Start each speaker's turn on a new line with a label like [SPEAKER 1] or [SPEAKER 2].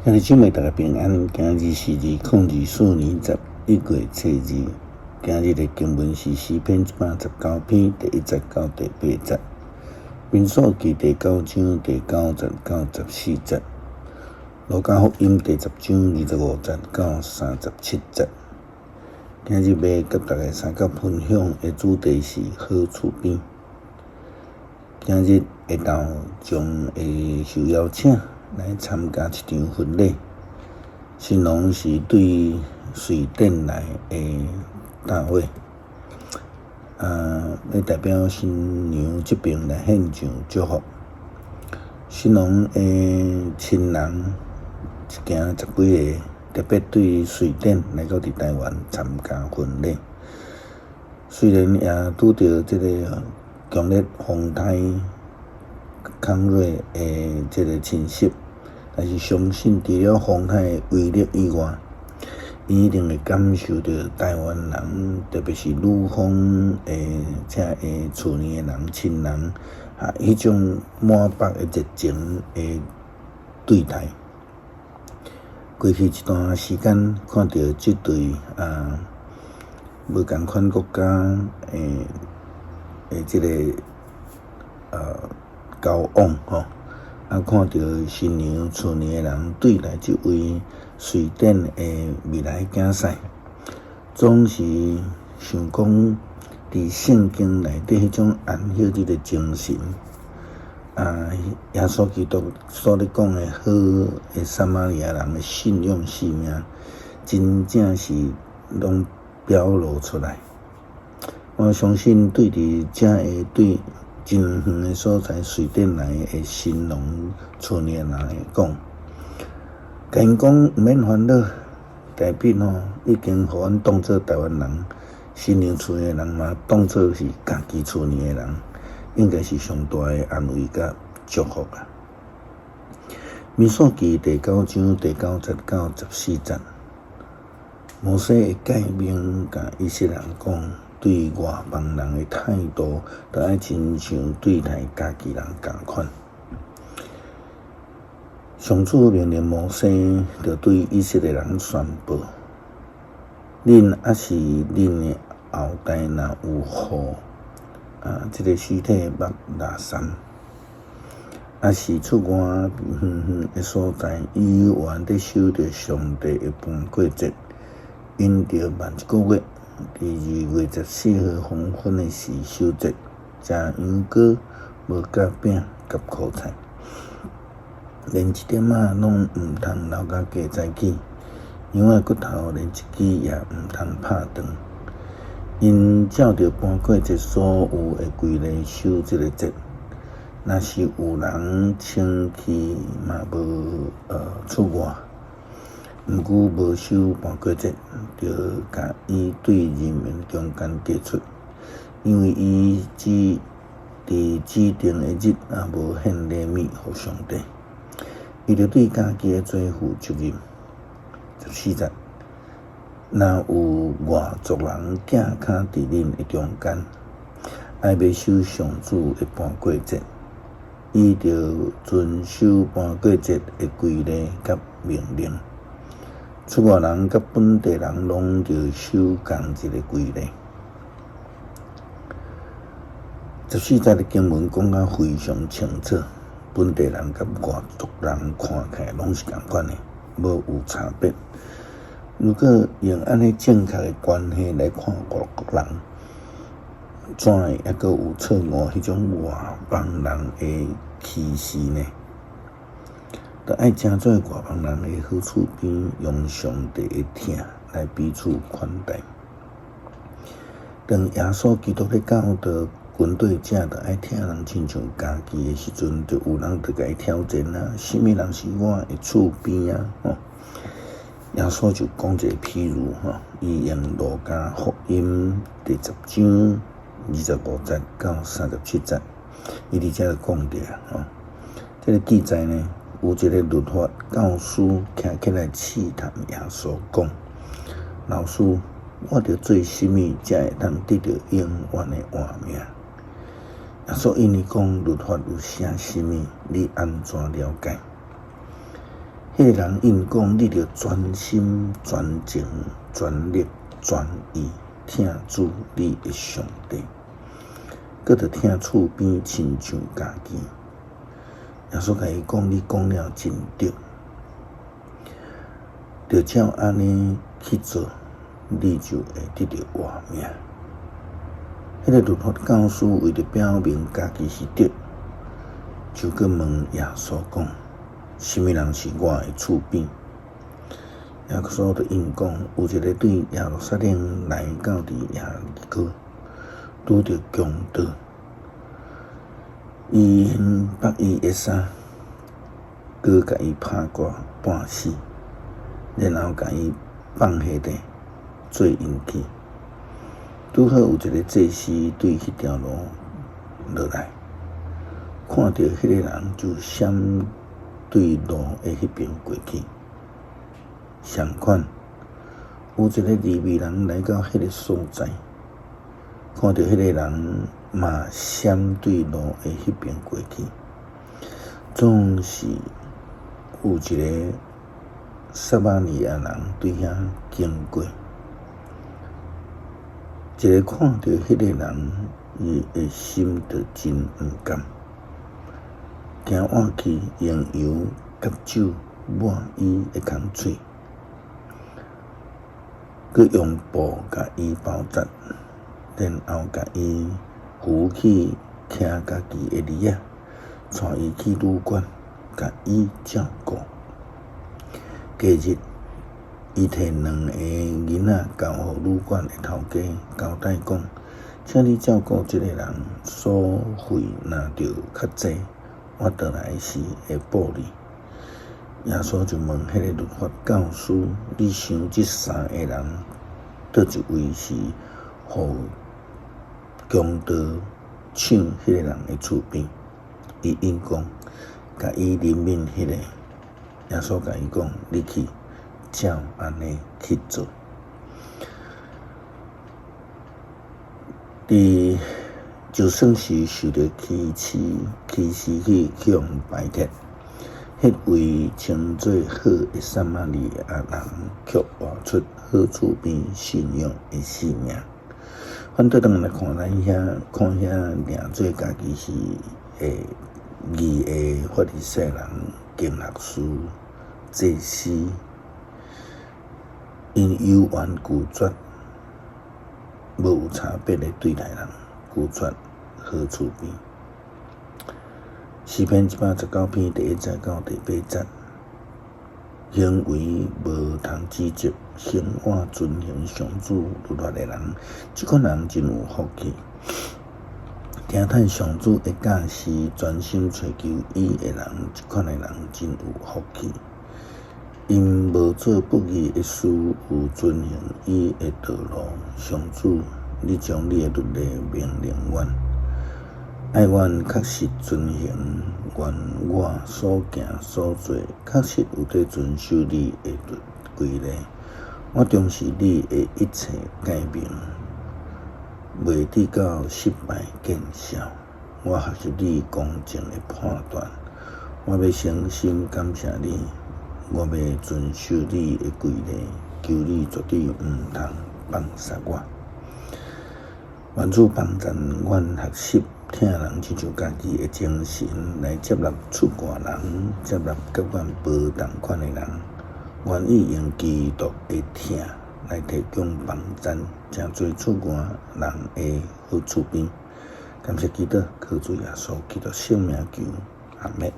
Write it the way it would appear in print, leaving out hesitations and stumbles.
[SPEAKER 1] 兄弟姊妹，大家平安。今日是2024年11月初2。今日的經文是詩篇119篇第1節到第8節，民數記第九章第九節到十四節，路加福音第十章25節到37節。今日欲佮大家相佮分享的主題是好厝邊。今日下晝將會受邀請來參加一場婚禮，新郎是對瑞典來的大衛，欲代表新娘這爿來獻上祝福。新郎的親人一行十幾个，特別對瑞典來到佇台灣參加婚禮。雖然也拄著這个強烈風颱康瑞的這个侵襲，但是相信除了風颱的威力以外，𪜶一定會感受著台灣人，特別是女方的這个厝裡的人親人，彼種滿腹的熱情的對待。過去一段時間，看著這對無仝款國家的這个交往吼，看著新娘厝裡的人對待這位瑞典的未來囝婿，總是想講，佇聖經內底彼種安息日的精神，耶穌基督所咧講的好的撒瑪利亞人的信仰生命，真正是攏表露出來。我相信對佇遮个對真遠的所在瑞典來的新郎厝裡的人來講，共𪜶講毋免煩惱，代表吼已經予阮當做台灣人，新娘厝的人嘛當做是家己厝裡的人，應該是上大的安慰佮祝福啊！民數記第九章第九節到十四節，摩西的誡命共以色列人講，對外邦人的態度，著愛親像對待家己人仝款。上主命令摩西，著對以色列人宣布：恁抑是恁的後代，若有予這个屍體縛垃圾，抑是出外遠遠的所在，猶原佇守著上帝的盤過節，𪜶著慢一个月，佇2月14號黃昏的時守節，食羊羔、無酵餅佮苦菜，連一點仔攏毋通留甲加早起，羊仔骨頭連一支也毋通拍斷。𪜶照著盤過節所有的規例守這个節。若是有人清氣嘛無出外，毋過無守盤過節，著共伊對人民中間革出，因為伊只佇指定的日也無獻禮物予上帝，伊著對家己的罪負責任。十四節，若有外族人寄囥佇恁的中間，愛欲守上主的盤過節，伊著遵守盤過節的規例佮命令。出外人佮本地人攏著守仝一个規例。十四節的經文講甲非常清楚，本地人佮外族人看起來攏是仝款的，無有差別。如果用按呢正確的關係來看外國人，怎會猶閣有錯誤彼種外邦人的歧視呢？著愛成做外邦人的好厝邊，用上帝的疼來彼此款待。當耶穌基督咧教導軍隊者，著愛疼人親像家己的時陣，就有人著共伊挑戰啊！啥物人是我的厝邊啊？吼！耶穌就講一個譬喻，吼，伊用路加福音第十章25節到37節，伊佇遮講著吼。這个記載呢，有一个律法教師徛起來試探耶穌，講：老師，我著做啥物才會當得著永遠的活命？耶穌應伊講：律法有寫啥物？你按怎了解？彼个人應講：你著全心、全情、全力、全意疼主你的上帝，閣著疼厝邊親像家己。耶穌共伊講：你講了真對，著照按呢去做，你就會得著活命。彼个律法教師為著表明家己是對，就閣問耶穌講：啥物人是我的厝邊？耶穌就應講：有一个對耶路撒冷來到佇耶利哥，拄著強盜，伊掀縛伊的衫，閣共伊拍掛半死，然後共伊放下地，做𪜶去。拄好有一个祭司對彼條路落來，看著彼個人就閃對路的彼邊過去。相款，有一个利未人來到彼个所在，看著彼个人嘛閃對路的彼邊過去。總是有一个撒瑪利亞人對遐經過，一个看著彼個人，伊的心就真毋甘，行倚去用油佮酒抹伊的空喙，閣用布共伊包紮，然後共伊扶去騎家己的驢仔，帶伊去旅館，共伊照顧。隔日，伊提兩个銀仔交予旅館的頭家，交代講：請你照顧這个人，所費若著較濟，我倒來時會報你。耶穌就問彼個律法教師：你想這三个人，佗一位是予強盜搶彼個人的厝邊？伊應講：共伊憐憫彼个。耶穌共伊講：你去，照按呢去做。佇就算是受著歧視，歧視去予人排斥，彼位稱做好的撒瑪利亞人，卻活出好厝邊信仰的生命。反倒轉來看咱遐，看遐認做家己是會義的法利賽人、經學師、祭司，𪜶猶原拒絕，無有差別的對待人，拒絕好厝邊。詩篇119篇第一節到第八節，行為無通指責，生活遵行上主律法的人，這款人真有福氣。聽趁上主的教示，專心揣求伊的人，這款的人真有福氣。𪜶無做不義的事，有遵行伊的道路。上主，你將你的律例命令阮，愛阮確實遵行，願我所行所做，確實有佇遵守你的律規例。我重視你的一切誡命，袂致到失敗見笑。我學習你公正的判斷，我欲誠心感謝你，我欲遵守你的規例，求你絕對毋通放殺我。願主幫贊阮學習疼人親像家己的精神，來接納出外人，接納佮阮無仝款的人，願意用基督的疼來提供幫贊，成做出外人的好厝邊。感謝基督，靠主耶穌基督聖名求，阿們。